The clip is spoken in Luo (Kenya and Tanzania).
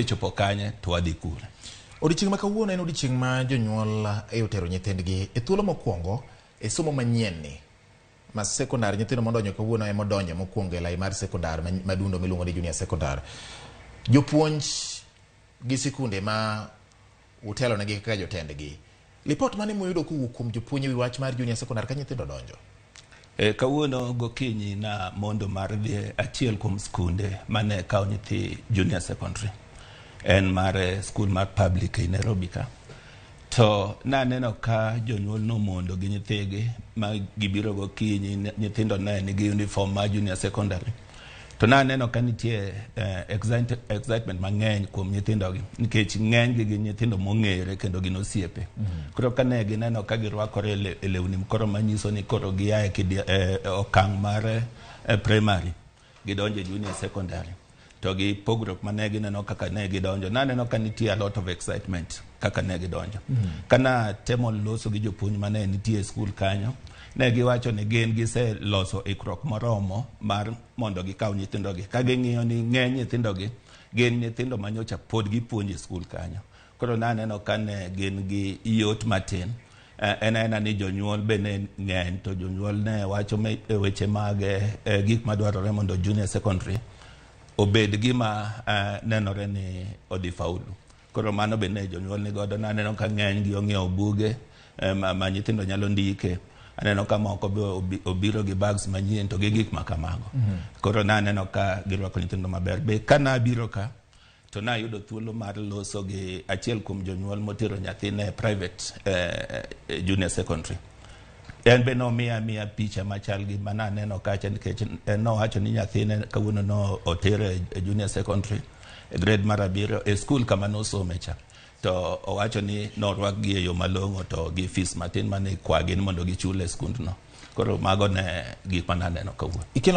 Chopo kanye to wadhi kure. Odiochieng' ma kawuono en odiochieng' ma jonyuol e otero nyithindgi e thuolo mokwongo e somo manyien ni ma sekondar. Nyithindo modonjo kawuono ema odonjo mokwongo e lai mar sekondar madundo miluongo ni junior secondary. Jopuonj gi sikunde ma utelonegi kaka jotendgi, lipot mane muyudo kowuok kuom jopuonj e wi wach mar junior secondary ka nyithindo donjo? Kawuono gokinyi na mondo mar dhi e achiel kuom skunde mane kawo nyithi junior secondary, en mar skul mar public e Nairobi ka, to naneno ka jonyuol nomondo gi nyithigi ma gibiro gokinyi. Nyithindo ne nigi uniform mar junior secondary, to naneno ka nitie excitement mang'eny kuom nyithindogi, nikech ng'enygi gin nyithindo mong'ere kendo gin osiepe. Koro ka ne gineno ka girwakore e lewni koro manyiso ni koro gia e okang' mar primary gidonjo e junior secondary, to gi pogruok mane gineno kaka ne gidonjo, naneno ka nitie a lot of excitement kaka ne gidonjo. Kana temo loso gi jopuonj mane nitie e skul kanyo, ne giwacho ni gin giseloso ikruok moromo mar mondo gikaw nyithindogi, ka ging'iyo ni ng'eny nyithindogi gin nyithindo manyocha pod gipuonjo e skul kanyo. Koro naneno ka ne gin gi yot matin. En aena ni jonyuol be ne ng'eny, to jonyuol ne wacho e weche mag gik madwarore mondo junior secondary obed gima nenore ni odhi faulu. Koro mano be ne jonyuol ni godo. Naneno ka ng'eny gi ong'iewo buge ma nyithindo nyalo ndike. Aneno ka moko be obiro gi bags manyien to gi gik ma kamago. Koro naneno ka girwako nyithindo maber. Be ka nabiro ka to nayudo thuolo mar loso gi achiel kuom jonyuol motero nyathine e private junior secondary. En be nomiya miya picha machal gi mananeno kacha, nikech en nowacho ni nyathine kawuono no otere e junior secondary e grade mar 7 e skul kama nosome cha, to owacho ni norwakgi e yo malong'o to gi fees matin mane ikwagi ni mondo gichul e skundno. Koro mago ne gik mananeno kawuono. Ikelo.